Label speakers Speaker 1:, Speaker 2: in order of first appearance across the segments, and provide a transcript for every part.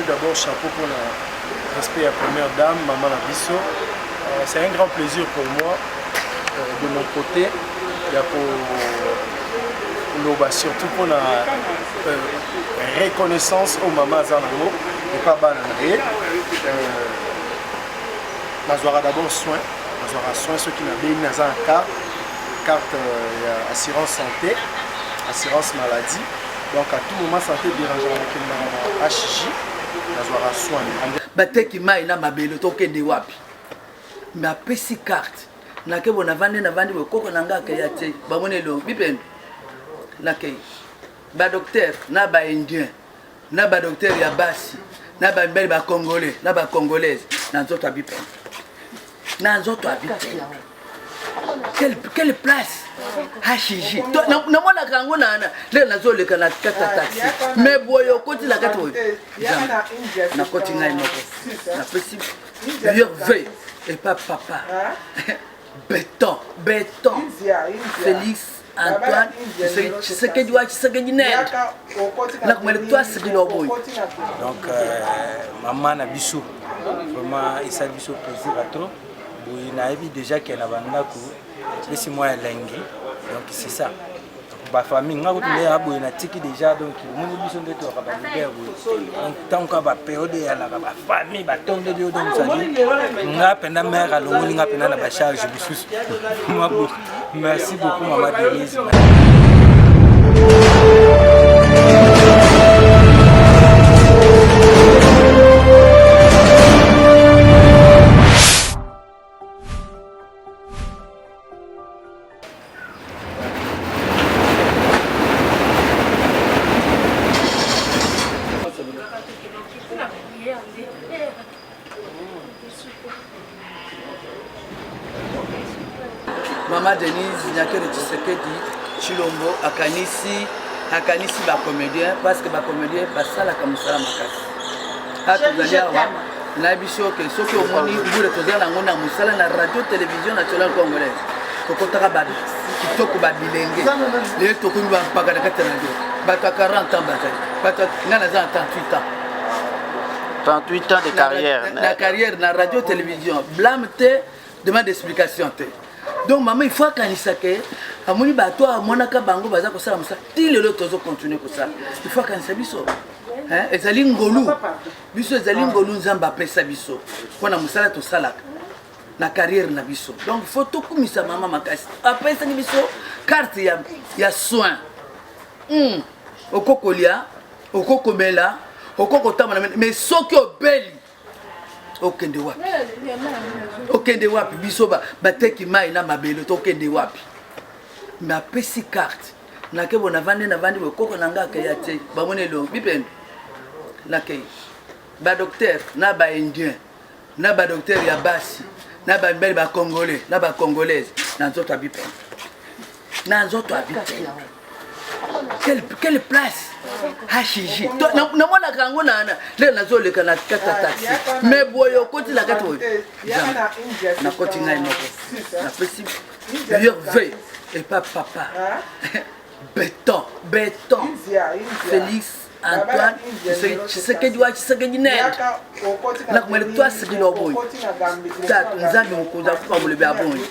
Speaker 1: Nalongoli d'abord chapeau pour la respect ya première dame, maman na biso. C'est un grand plaisir pour moi de mon côté ya koloba surtout pour la reconnaissance oyo mama aza nango epa bana na ye. Nazwaka d'abord soin, nazwaka soin soki nabeli naza na carte, carte ya assurance santé, assurance maladie. Donc à tout moment santé dérangeaka nakendaka na HJ nazwaka soin.
Speaker 2: Bateki mai na mabele tokende wapi? Me apesi carte nake bo navandi navandi boye koko na nga akeya te bamoni elongi bipendo nakei ba docteur na ba indien na ba docteur ya basi na ba mibali ba congolais na ba congolaise na nzoto ya bipendo na nzoto ya bipendo. Quelle, quelle place HG namonaka yango na lelo nazoleka na kati ya taxi mais boye okoti na kati oyo nakoti ngai moko napesi meilleur epa papa beton beton Félix Antoine Tshisekedi wa Tshisekedi nende nakomele twasikili oboyi.
Speaker 3: Donc maman na biso vraiment esali biso plaisir à trop boye nayebi déjà ke na bandako epesi mwa elengi donc c'est ça bafamille nga kutu nde ya boye natiki déjà donc omoni biso nde toyaka balider boye donc ntango kaka baperiode eyalaka bafamille batondeli yo donc sadi nga mpenza mare alongoli nga mpenza na bacharge mosusu. Merci beaucoup mama Denise.
Speaker 2: Mama Denise Nyakero Tshisekedi Tshilombo akanisi akanisi ba comédien parce que ba comédien basalaka mosala makasi. A tozali awa nayebi biso ke soki omoni mbula toza nango na mosala na radio télévision nationale congolaise tokotaka ba kitoko ba bilenge lelo tokomi bampaka na kati ya radio bato ya 40 ans bazali bato ngai naza na 38 ans.
Speaker 4: 38 ans de carrière.
Speaker 2: Na carrière na radio télévision blâme te demande d'explication te. Donc maman il faut akanisa ke amoni bato amonaka bango baza kosala mosala ti lelo tozo continuer kosala. Il faut akanisa biso. Hein, ezali ngolu biso ezali ngolu Nzambe apesa biso mpona mosala tosalaka na carrière na biso. Donc faut tokumisa mama makasi apesaki biso carte ya, ya soin. Okokolia, okokomela, okokotambola, mais soki obeli okende wapi? Okende wapi? Biso bateki mai na mabele tokende wapi? Me apesi carte nake bo navandi navandi boye koko na nga akeya te bamoni elongi bipendo nakei ba docteur na ba indien na ba docteur ya basi na ba mibali ba congolais na ba congolaise na nzoto ya bipendo na nzoto ya bipendo. Quelle, quelle place HG namonaka yango na lelo nazoleka na kati ya taxi mais boye okoti na kati oyo nakoti ngai moko napesi meilleur v epa papa beton beton Félix Antoine Tshisekedi wa Tshisekedi nende nakomele twasikili oboyi tatu Nzambe mokonzi akufa bolobi abongi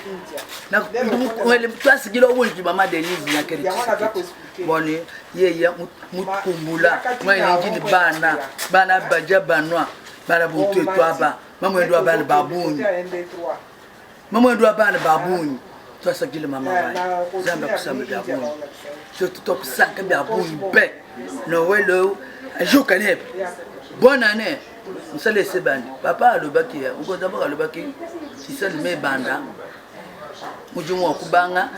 Speaker 2: nakomele twasikili oboyi mama Denise Nyakeri Tshisekedi boni yeye mutukumbula mwainingini bana bana baja banwa bana buntu etwaba mamwendo wa bana babungi mamwendo wa bana babungi twasakile mama wanyi Nzambe akusamba bya bungi tokusaka bya bungi mpe Noël oyo ajoka nebe bonne année mosala esebani papa alobaki mokonzi ya mboka alobaki kisalima ebanda mudimu wa kubanga.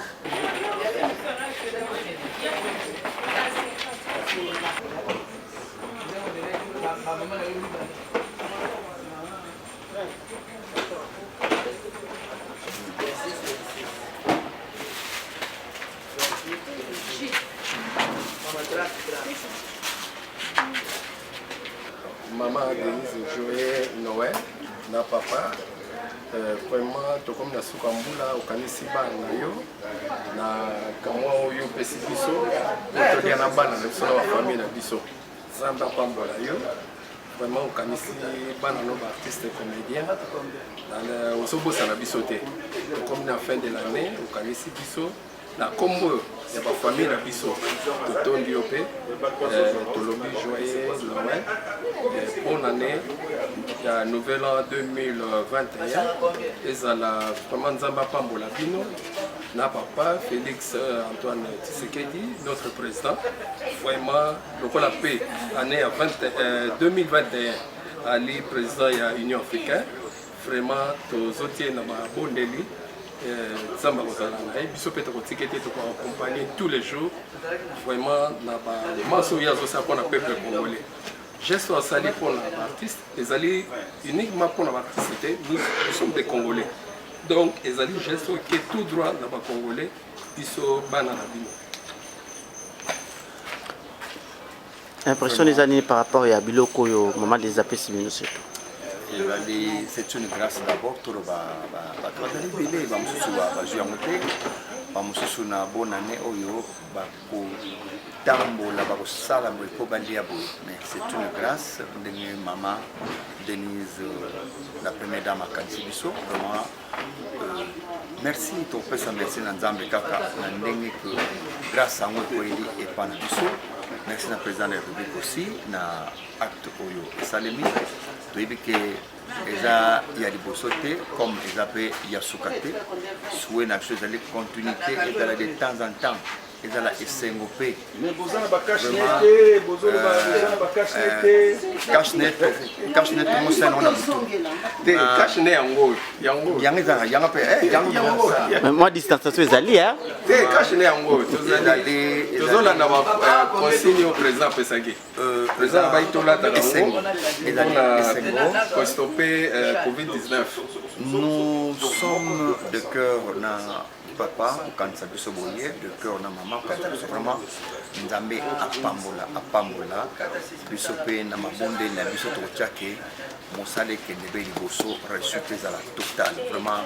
Speaker 1: Maman Denise joyeux Noël na papa. Vraiment tokomi na suka mbula okanisi bana na yo na kamwa oyo opesi biso po tolia na bana na biso na bafamille na biso. Nzambe apambola yo.
Speaker 5: Vraiment okanisi bana no ba artiste comédien ozobosana biso te. Tokomi na fin de l'année, okanisi biso na kombo ya ba famille na biso. Totondi yo pe tolobi joyeux Noël, bonne année ya nouvel an 2021. Ezala vraiment Nzambe apambola bino na papa Félix Antoine Tshisekedi, notre président. Vraiment lokola pe année ya 2021 ali président ya Union africaine, vraiment tozotie na mabondeli Nzambe akozala na ye, biso mpe tokotika ete tokoaccompagne tous les jours vraiment na bamanso oyo azosala mpona peuple congolais. Geste oyo asali mpona baartiste ezali uniquement mpona baartiste te, nous sommes des Congolais, donc ezali geste oyo ke tout droit na bacongolais, biso bana na bino.
Speaker 4: Impression eza nini par rapport ya biloko oyo mama Denise apesi bino surtout?
Speaker 6: Ezali, c'est une grâce d'abord. Toloba bato bazali ebele, bamosusu bazwi yango te, bamosusu na bonne année oyo bakotambola bakosala boye mpo balia boye, mais c'est une grâce ndenge mama Denise, la première dame, akanisi biso. Vraiment merci, topesa merci na Nzambe kaka na ndenge ke grâce yango ekoyeli epa na biso. Merci na président de la République aussi na acte oyo esalemi. Toyebi ke eza ya liboso te, comme eza mpe ya suka te. Souhait na biso ezali continuité, ezala de temps en temps, ezala esengo mpe. Cache-nez tomosala yango na butu.
Speaker 5: Te, cache-nez yango yango.
Speaker 6: Yango ezalaka yango mpe yango.
Speaker 4: Mwa distanciation ezali.
Speaker 5: Te, cache-nez yango tozolanda ba consigne oyo président apesaki. Président abai tolataka yango mpona kostope Covid-19.
Speaker 6: Nous sommes de cœur na papa kokanisa biso boye, de cœur na mama kokanisa biso. Vraiment Nzambe apambola, apambola biso mpe na mabondeli na biso. Tokotia ke mosala ekende mpe liboso, réussite ezala totale. Vraiment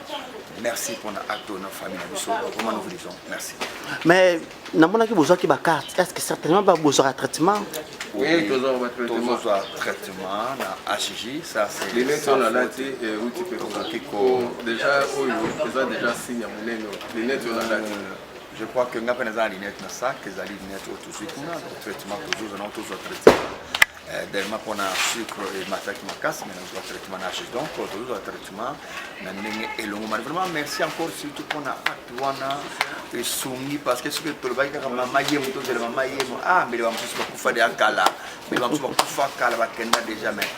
Speaker 6: merci mpona acte oyo na famille na biso. Vraiment nous vous disons merci.
Speaker 4: Mais namonaki bozwaki bacarte, est ce que certainement bozwaka traitement?
Speaker 5: Oui, tozwaka batraitement.
Speaker 6: Tozozwa traitement na HJ, ça c'est
Speaker 5: Lunette oyo nalati euti mpe
Speaker 6: tokoki
Speaker 5: déjà, oyo eza déjà signe ya monene oyo lunette oyo nalati.
Speaker 6: Je crois que nga mpe naza na lunette na sac, ezali lunette oyo tozwi kuna. Traitement tozozwa nango, tozwa traitement dernièrement mpona sucre emataki makasi, mais nazwa traitement na HJ, donc tozozwa traitement na ndenge elongomani. Vraiment merci encore, surtout mpona acte wana esungi, parce que soki tolobaki kaka mama yemo, tozela mama yemo, ah, mbele bamosusu bakufa deya kala, mbele bamosusu bakufa kala, bakenda déjà. Mais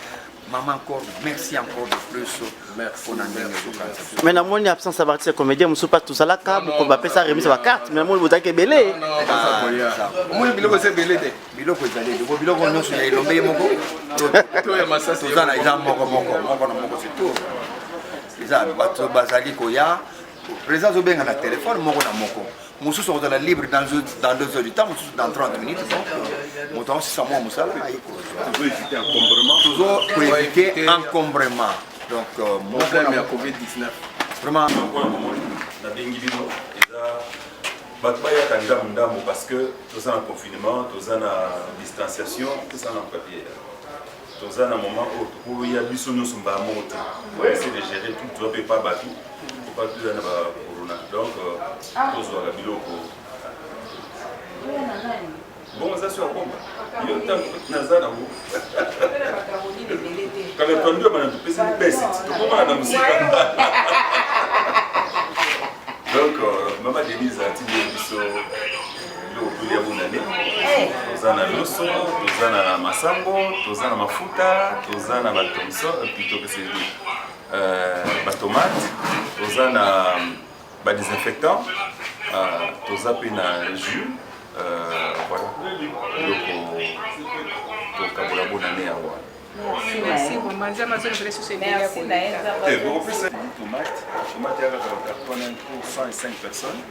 Speaker 6: maman, encore merci, encore de plus mpona ndenge ezokanisa biso.
Speaker 4: Mais namoni absence ya baartiste comédien mosusu, mpasi tozalaka mokolo bapesa remise ya bacarte, mais namoni bozalaki ebele.
Speaker 5: Omoni biloko eza ebele te.
Speaker 6: Biloko ezali ebele, biloko nyonso ya elombe ye moko.
Speaker 5: To ya masasi.
Speaker 6: Toza na eza moko moko, moko na moko, surtout eza bato bazali koya. Président azobenga na telefone moko na moko, mosusu akozala libre dans 2 heures du temps, mosusu dans 30 minutes. Donc moto aosisa mwa mosala aye kozwa, tozo koéviter encombrement. Donc moko
Speaker 5: problème
Speaker 6: na
Speaker 5: ya
Speaker 6: moko.
Speaker 5: Covid-19.
Speaker 6: Vraiment.
Speaker 7: Nabengi bino eza bato bayaka ndambu ndambu parce que toza na confinement, toza na distanciation, toza na papier, toza na moment oyo tokoya biso nyonso mbala moko te. On essaie de gérer tout, toza mpe pa bato opa toza na bacorona, donc tozwaka biloko bongo eza so ya komba yo ntango naza nango kaka twandi oyo bana topesi besi tokomana na mosika. Donc mama Denise atindi biso biloko tolia bonane. Toza na loso, toza na masango, toza na mafuta, toza na bathomson, plutôt que c'est batomate, toza na badésinfectant, toza mpe na jus. Voilà biloko tokabola bonane yango wana.
Speaker 8: Merci vraiment, Nzambe azongela lisusu ebele ya koleka.
Speaker 7: Te, bokopesa tomate, tomate ya kaka bacarton pour 105 personnes.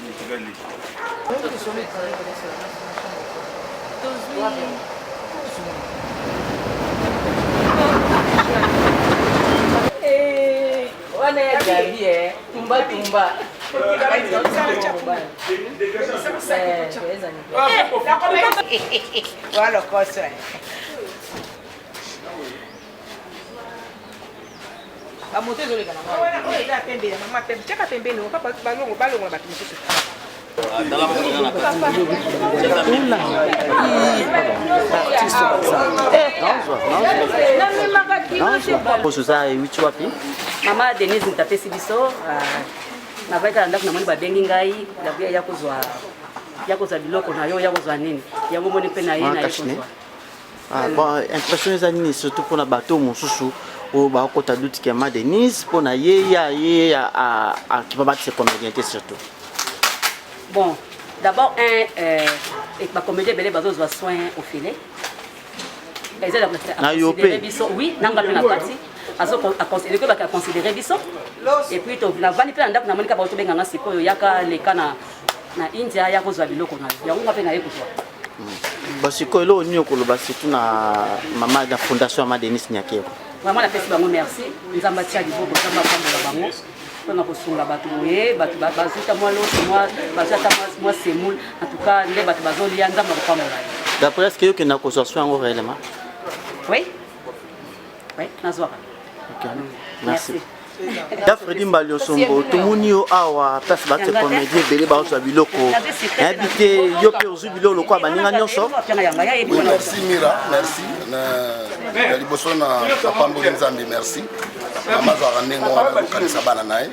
Speaker 7: Etikali.
Speaker 9: Wana ya Gabi, tumba tumba.
Speaker 8: Bamoto ezoleka na ngai. Oyo eza pembe ya mama pembe. Tiaka pembeni, balongo balongola bato mosusu.
Speaker 4: Oza ewuti wapi?
Speaker 9: Mama Denise moto apesi biso navandi kaka ndako, namoni babengi ngai ya kozwa ya kozwa biloko na yo, ya kozwa nini yango moni mpe na ye na ye kozwa.
Speaker 4: Ah, bon, impression eza nini surtout mpona bato mosusu oyo bakota doute ke ma Denise mpona ye ya ye akipa batise comédien te surtout?
Speaker 9: Bon, d'abord un euh, bacomédien ebele bazozwa soin au filet, eza
Speaker 4: na yo mpe
Speaker 9: biso. Oui, nanga mpe na kati eleki baka considéré biso. Et puis navandi mpe na ndako, namoni kaka bato sikoyo yaka leka na na India ya kozwa biloko na yo, yango nga mpe naye kozwa.
Speaker 4: Bon, sikoyo eloko nini okoloba surtout na mama na fondation ya ma Denise Nyakero?
Speaker 9: Vraiment napesi bango merci, Nzambe atia liboko, Nzambe apambola bango mpona kosunga bato boye. Bato bazwi ta mwa loso, bazwi ata mwa semoule, en tout cas nde bato bazolia, Nzambe akopambola ye.
Speaker 4: D'après, est ce que yokenda kozwa soin yango réellement?
Speaker 9: Oui, oui, nazwaka.
Speaker 4: Ok, merci. Ya Fredi Mbali Osombo, tomoni yo awa place bato comédien ebele bazwa biloko, nayebi te yo mpe ozwi biloko lokola baninga nyonso?
Speaker 10: Oui, merci Mira, merci. Na liboso na napamboli Nzambe, merci. Mama azalaka ndenge wana, kokanisa bana na ye,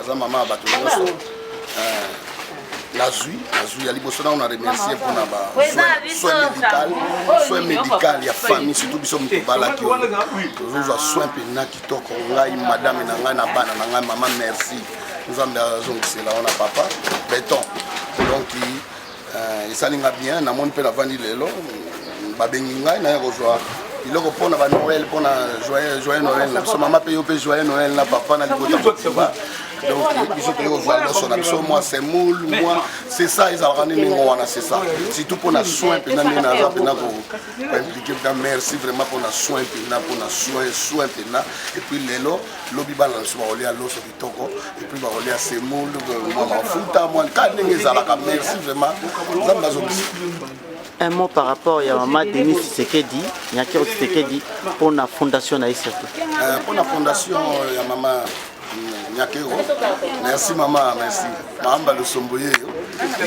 Speaker 10: aza mama ya bato nyonso. Nazwi ya liboso nano na remercier mpona ba soin médical, soin médical ya famille, surtout biso moto balaki oyo tozozwa soin mpena kitoko, ngai, madame na ngai na bana na ngai. Mama, merci, Nzambe azongisela wana papa beton. Donc esali nga bien, namoni mpe navandi lelo, babengi ngai naya kozwa biloko mpona banoël, mpona joyeux Noël na biso. Mama mpe yo mpe joyeux Noël na papa na libota mobimba. Donc biso toyei kozwa loso na biso, mwa semoule, mwa, c'est ça, ezalaka nde ndenge wana, c'est ça. Surtout mpona soin mpenza, ndenge naza mpenza koimpliquer mpenza, merci vraiment mpona soin mpenza, mpona soin, soin mpenza. Et puis lelo lobi bana na biso bakolia loso kitoko, et puis bakolia semoule, mwa mafuta, mwa kaka ndenge ezalaka. Merci vraiment, Nzambe azongisa.
Speaker 4: Un mot par rapport ya mama Denis Tshisekedi, Nyakero Tshisekedi, mpona fondation na ye surtout?
Speaker 10: Mpona fondation ya mama Nyakero, merci mama, merci Maamba Losombo, yeyo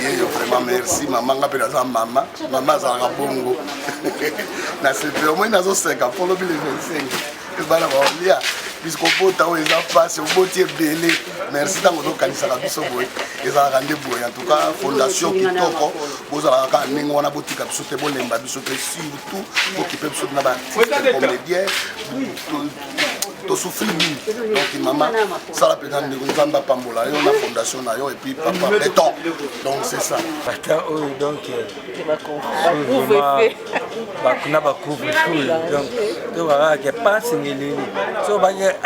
Speaker 10: yeyo, vraiment merci mama. Nga mpe naza mama, mama azalaka bongo na sepe omoi nazoseka mpo lobi le 25 bana baolia biso kobota oyo eza mpasi, oboti ebele. Merci ntango ozokanisaka biso boye, ezalaka nde boye. En tout cas fondation kitoko, bozalaka kaka ndenge wana, botika biso te, bolemba biso te, surtout bokipe biso na baartiste comédien, tosouffrir mingi. Donc mama, sala mpenza ndeko, Nzambe apambola yo na fondation na yo, et puis papa béton, donc c'est ça.
Speaker 3: Ata oyo, donc na bacouvre-feu, donc tokakaka pasi ngeleli so bake,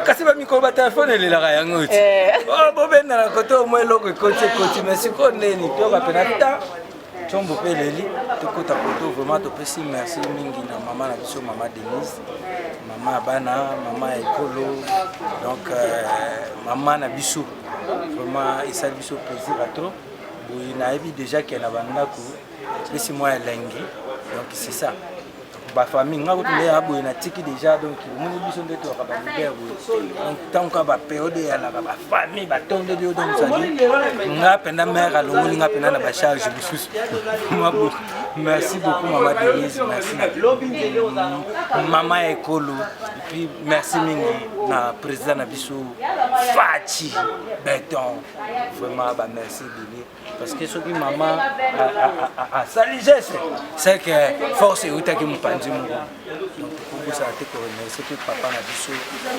Speaker 3: kasi bamikolo batelefone elelaka yango ti bobendana kote omwa eloko ekoti ekoti, mais sikoyo ndeni toyoka mpena ta Tshombo mpe eleli tokota koto. Vraiment topesi merci mingi na mama na biso, mama Denise, mama ya bana, mama ya ekolo, donc mama na biso, vraiment esali biso plaisir ya trop boye. Nayebi déjà ke na bandako epesi mwa elengi, donc c'est ça. Bafamille nga kutu nde ya boye natiki déjà, donc omoni biso nde toyaka baleader boye, donc ntango kaka baperiode eyalaka, bafamille batondeli yo, donc sadi nga mpenza mare alongoli nga mpenza na bacharge mosusu. Merci beaucoup mama Denise, merci mama ya ekolo, et puis merci mingi na président na biso Faci Beton, vraiment bamerci ebele, parce que soki mama asali geste, c'est que force eutaki mopanzi moko. Donc tokobosana te koremercie mpe papa na biso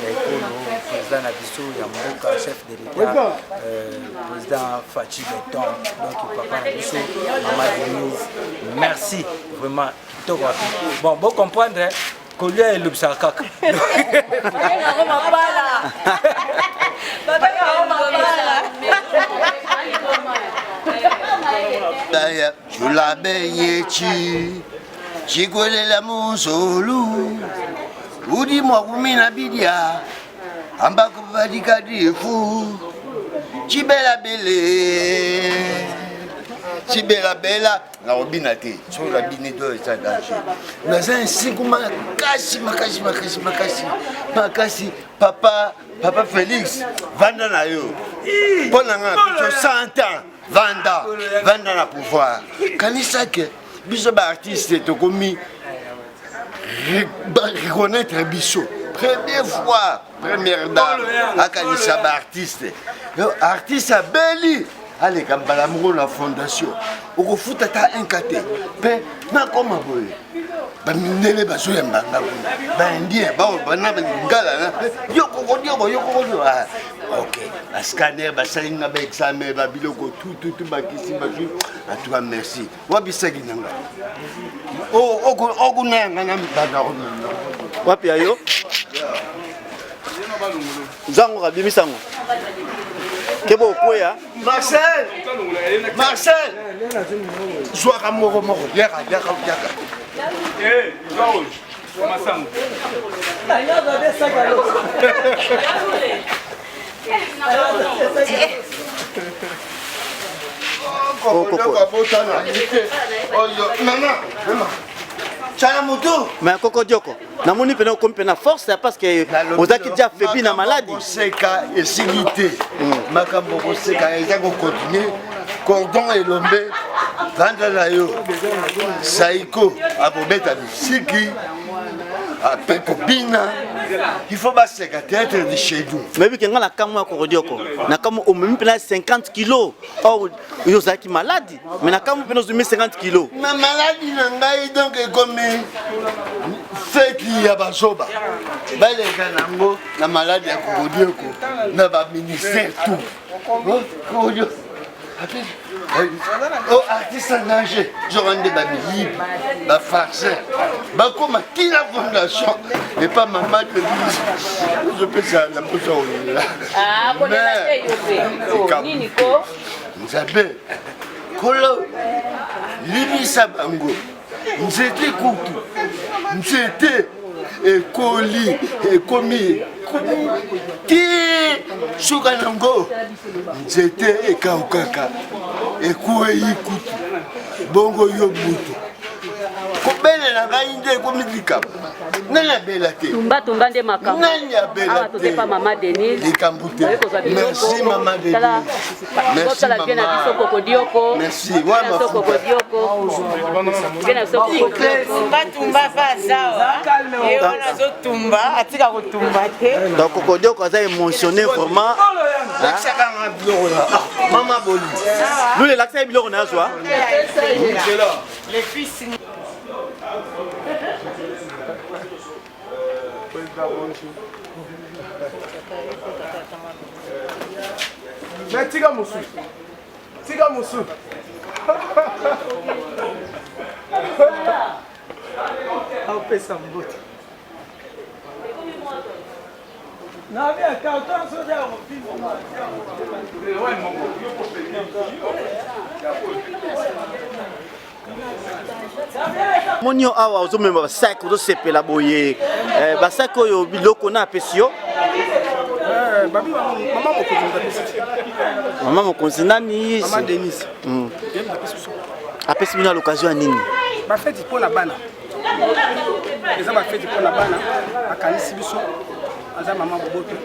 Speaker 3: ya ekolo, président na biso ya mboka, chef de l'État, président Faci Beton, donc papa na biso, mama Denise, merci vraiment, kitoko. Bon, bocomprendre, kolia elobisaka kaka.
Speaker 11: Julabeyechi chikwelela muzulu udi mwakumina bidya ambakubadikadifu. Cibelabele cibelabela nakobina te soki nabini to eza danger naza nsiku makasi makasi makasi makasi makasi papa papa félix vanda na yo mpo na nga biso 100 ans vanda vanda na pouvoir kanisa ke biso baartiste tokomi reconnaître biso première fois première dame akanisa baartiste artiste abeli aleka mbala moko na fondation okofuta ata inka te mpe nakoma boye bamindele bazoyamba nga kuna baindien bana lingala yokokodioko yokokodio ah, ok bascanner basali nga baexamen babiloko tututu bakisi bazwi atuka merci wabisaki na ngai okuna yanga na banda
Speaker 4: wapi ya yo zango kabimisa yango keba okweya
Speaker 11: marcel marcel zwaka moko moko yaka yaka yaka
Speaker 7: eh,
Speaker 11: Chala mutu.
Speaker 4: Mais koko dioko, namoni pena okomi pena force parce que ozaki déjà affaibli na maladie.
Speaker 11: Koseka esili te. Hmm. Makambo koseka eza ko continuer. Cordon elombe vanda na yo. Saiko akobeta misiki ape kobina il faut baseka théâtre de chez nous.
Speaker 4: Mais que nga na kamwa koko dioko, na kamwa omemi pena 50 kilos. Or yo ozalaki maladi mais na kamwe mpena ozwi 50 kilo
Speaker 11: na maladi na ngai donc ekomi feti ya bazoba baleka nango na maladi ya kokodioko na baministère tout oh, oh, artiste en danger zoka nde bamiyibi bafarceur bakoma tina fondation epa mama denise ozopesa na mposa kolela
Speaker 8: ah,
Speaker 11: nzambe kolo libisa bango nzete kutu nzete ekoli ekomi ti suka nango nzete ekaukaka ekwei kutu bongo yo mutu kobelela ngai nde ekomi likambo nani abela te
Speaker 9: tumba tumba nde makambo
Speaker 11: nani abela
Speaker 9: te pa mama Denise
Speaker 11: likambo te merci mama Denise
Speaker 9: merci mama bien na biso kokodioko
Speaker 11: merci wa
Speaker 9: mafuta kokodioko bien na biso kokodioko
Speaker 8: tumba tumba fa azawa ye wana azotumba atika kotumba te
Speaker 4: donc kokodioko aza émotionné vraiment
Speaker 11: lakisaka nga biloko na ah, mama boli
Speaker 4: lule lakisa ye biloko na azwa
Speaker 8: les fils
Speaker 1: Mais tika mosusu. Tika mosusu.
Speaker 3: Apesa mbote. Nabi carton soda ya mopimo.
Speaker 4: Moni yo awa ozomema basak ozosepela boye eh, basak oyo biloko na apesi yo
Speaker 1: eh,
Speaker 4: mama mokonzi nani
Speaker 1: mama denise
Speaker 4: hmm. apesi bino à l'occasion ya nini
Speaker 1: bafeti mpo na bana eza bafeti mpo na bana akanisi biso aza mama boboto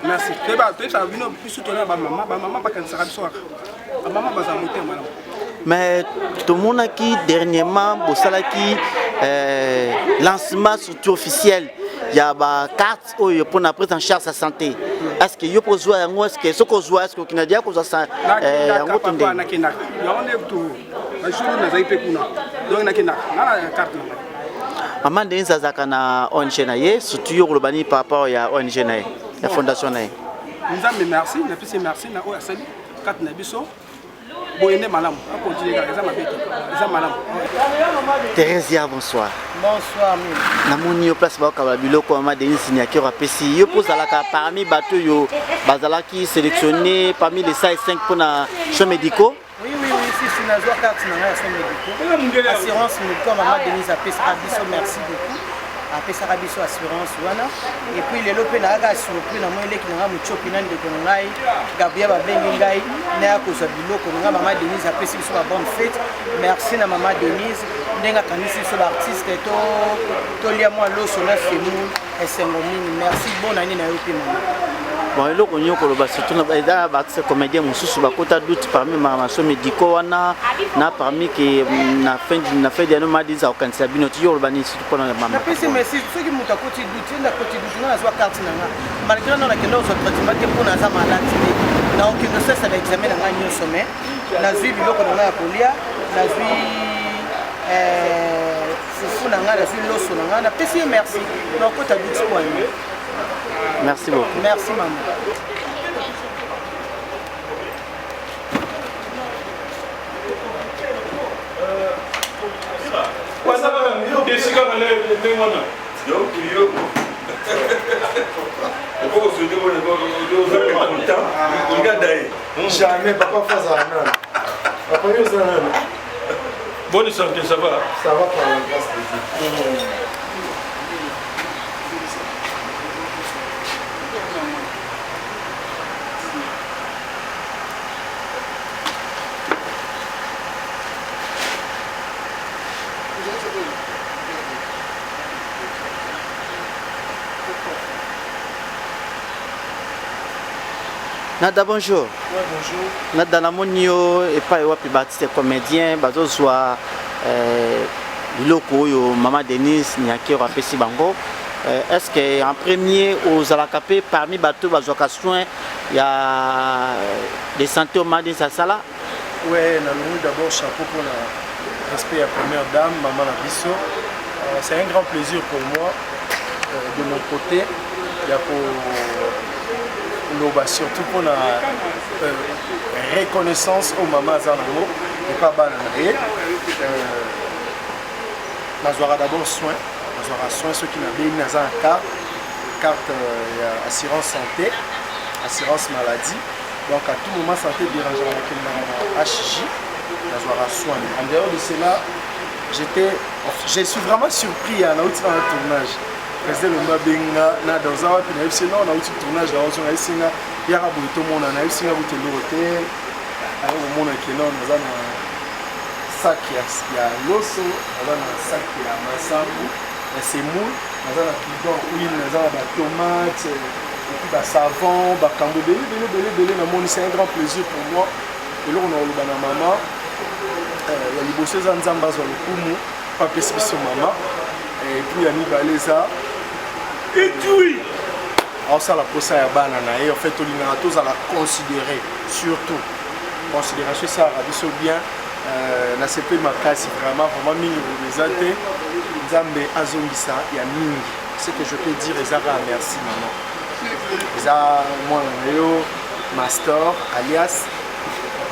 Speaker 1: merci toyebisaka bino biso tona bamama bamama bakanisaka biso kaka bamama bazala motema malamu
Speaker 4: mais tomonaki dernièrement bosalaki euh, lancement surtout officiel ya bacarte oyo mpona prise en charge ya santé est ce que yo mpo ozwa yango est ce que soki ozwa est ce que okenda deya kozwa
Speaker 1: euh, yango to ndenge nakendaka yango nde bajour nazali mpe kuna donc nakendaka nga na carte na ngai
Speaker 4: mama denise azalaka na ong na ye surtout yo koloba nini par rapport ya ong na ye ya fondation na ye
Speaker 1: nzambe merci napesi merci na oyo asali kati na biso boye nde malamu akontinue kaka eza mabe te eza malamu
Speaker 4: Theresia bonsoir
Speaker 3: bonsoir
Speaker 4: namoni yo place bakokaba biloko mama Denise Niakero apesi yo mpo ozalaka parmi bato oyo bazalaki sélectionné parmi les 5 mpona soins médicaux
Speaker 3: Oui, oui, oui, si, si, nazwa carte na ngai ya soins médicaux. Assurance médicaux, maman Denise apesaka biso, merci beaucoup.
Speaker 12: Apesaka biso assurance wana. Et puis lelo mpe nayaka surpris na moi eleki na ngai Mutshopi na ndeko na ngai Gabriel babengi ngai naya kozwa biloko na ngai. Mama Denise apesi biso ba bonne fête. Merci na mama Denise ndenge akanisi biso ba artiste to tolia mwa loso na semoule esengo mingi. Merci bonne année na yo mpe mama.
Speaker 4: Bon, eloko nini okoloba surtout na eza na baartiste comédien mosusu bakota doute parmi maso médicaux wana na parmi ke na fin na fin d'année madi za kokanisa bino ti yo oloba nini surtout mpona mama?
Speaker 12: Napesi merci. Soki moto akoti doute, ye nde akoti doute. Nga nazwa carte na nga malgré no nakende kozwa traitement te mpo naza malade te, nakokende kosalisa ba examen na ngai nyonso, mais nazwi biloko na ngai ya kolia, nazwi fufu na ngai, nazwi loso na ngai, napesi ye merci. Nakokota doute mpo ani.
Speaker 4: Merci beaucoup.
Speaker 12: Merci maman.
Speaker 1: Jamais, papa Faza nana. Papa yo oza nana.
Speaker 7: Bonne santé, ça va?
Speaker 1: Ça va par la grâce de Dieu.
Speaker 4: Nada, bonjour.
Speaker 1: Ouais, bonjour.
Speaker 4: Nada, namoni yo epai wapi baartiste comédien bazozwa biloko oyo mama Denise Nyakero apesi bango. Est ce que en premier ozalaka mpe parmi bato bazwaka soin ya de santé oyo mama Denise asala?
Speaker 1: Ouais, nalongoli d'abord chapeau pour la respect ya première dame, mama na biso. C'est un grand plaisir pour moi de mon côté ya koloba surtout mpona reconnaissance oyo mama aza nango epa bana na ye. Nazwaka d'abord soin, nazwaka soin soki nabeli, naza na carte carte ya assurance santé, assurance maladie. Donc à tout moment santé dérangeaka, nakendaka na HJ, nazwaka soin. En dehors de cela, j'étais je suis vraiment surpris ya nauti na tournage, président Lomba abenga na doza wapi, nayebisi non, nauti tournage, naozonga, ayebisi nga yaka boye tomona, nayebisi nga butu eloko te, aye komona ke non, naza na sac ya loso, naza na sac ya masangu ya semoule, naza na bidon huile, naza na batomate et puis basavon, bakambo ebele ebele ebele ebele. Namoni c'est un grand plaisir pour moi. Eloko na koloba na mama ya liboso eza Nzambe azwa lokumu mpo apesi biso mama, et puis ya mibale eza etui aosala posa ya bana na ye. En fait tolingaka tozala considéré, surtout considération esalaka biso bien. Nasepeli makasi, vraiment vraiment mingi koloba eza te. Nzambe azongisa ya mingi. Ce que je peux dire eza kaka merci maman. Eza mwana na yo Master alias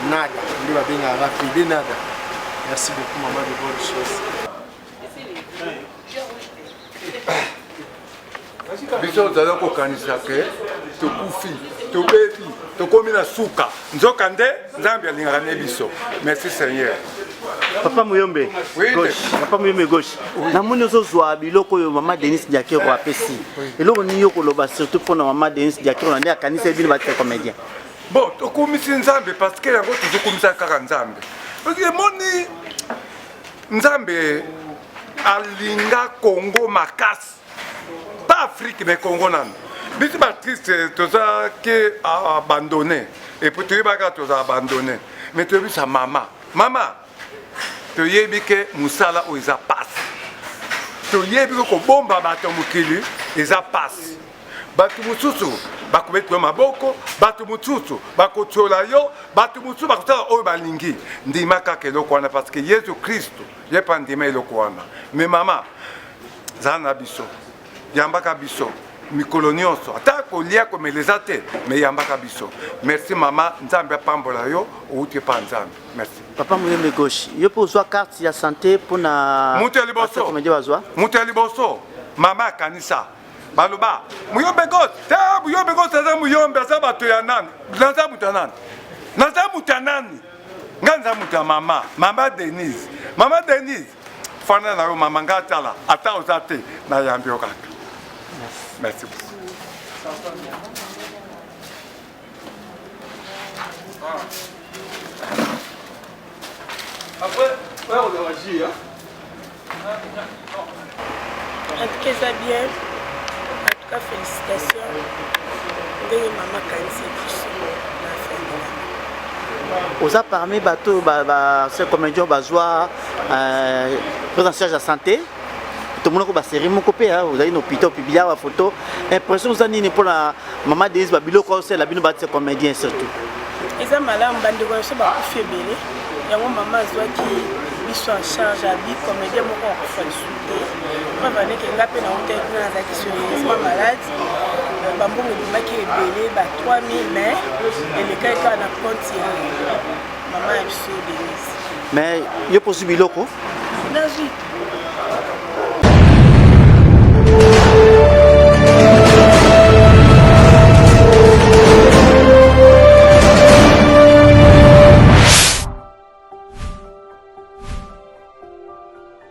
Speaker 1: Nada nde babengaka Pede Nada. Merci beaucoup maman, de bonnes choses.
Speaker 13: Biso tozali kokanisa ke tokufi, tobebi, tokomi na suka, nzoka nde Nzambe alingaka ne biso. Merci Seigneur.
Speaker 4: Papa Muyombe gauche, papa Muyombe gauche, namoni ozozwa biloko oyo mama Denise Diakero apesi. Eloko nini yo koloba surtout mpona mama Denise Diakero na nde akanisi bino batika comédien?
Speaker 13: Bon, tokumisi Nzambe parce que yango tozokumisa kaka Nzambe, parce que emoni Nzambe alinga Congo makasi, pas Afrique mais Congo nanu. Biso baartiste toza ke abandonné, et puis toyebaka toza abandonné, mais toyebisa mama, mama toyebi ke mosala oyo eza pasi, toyebi ke kobomba bato ya mokili eza pasi. Bato mosusu bakobeta yo maboko, bato mosusu bakotiola yo, bato mosusu bakosala oyo balingi. Ndima kaka eloko wana parce que Yesu Kristo ye mpe andima eloko wana. Me mama, zala na biso, yambaka biso mikolo nyonso, ata kolia komela eza te, me yambaka biso. Merci mama, Nzambe apambola yo, outi epa Nzambe. Merci.
Speaker 4: Papa Muyombe gauche, yo mpe ozwa carte ya santé mpona
Speaker 13: moto ya liboso, moto ya liboso mama akanisa baloba Muyombe gauche te. Muyombe gauche aza Muyombe, aza bato ya nani? Naza moto ya nani? Naza moto ya nani? Ngai naza moto ya mama, mama Denise, mama Denise. Fanda na yo mama nga tala ata oza te nayambi yo kaka. Merci beaucoup.
Speaker 5: Après, ouais, on a agi, hein.
Speaker 14: En tout cas, eza bien. En tout cas, félicitations. Ndenge mama kanisi biso na fin de l'année.
Speaker 4: Oza parmi bato ba ba se comédien bazwa euh, prise en charge ya santé tomonako baserie moko mpe ozali na hôpital opublia bafoto impression oza nini mpona mama denise babiloko osala bino batise comédien surtout
Speaker 14: eza malamu bandeko na biso bakufi ebele yango mama azwaki biso en charge abi comédien moko akufa lisusu te preuve aneke nga mpe nautaki kuna nazalaki serieusement malade euh, bambongo ebimaki ebele ba 3000 mais elekaki kaka na compte ya mama ya biso denise
Speaker 4: mais yo mposi biloko
Speaker 14: nazwi.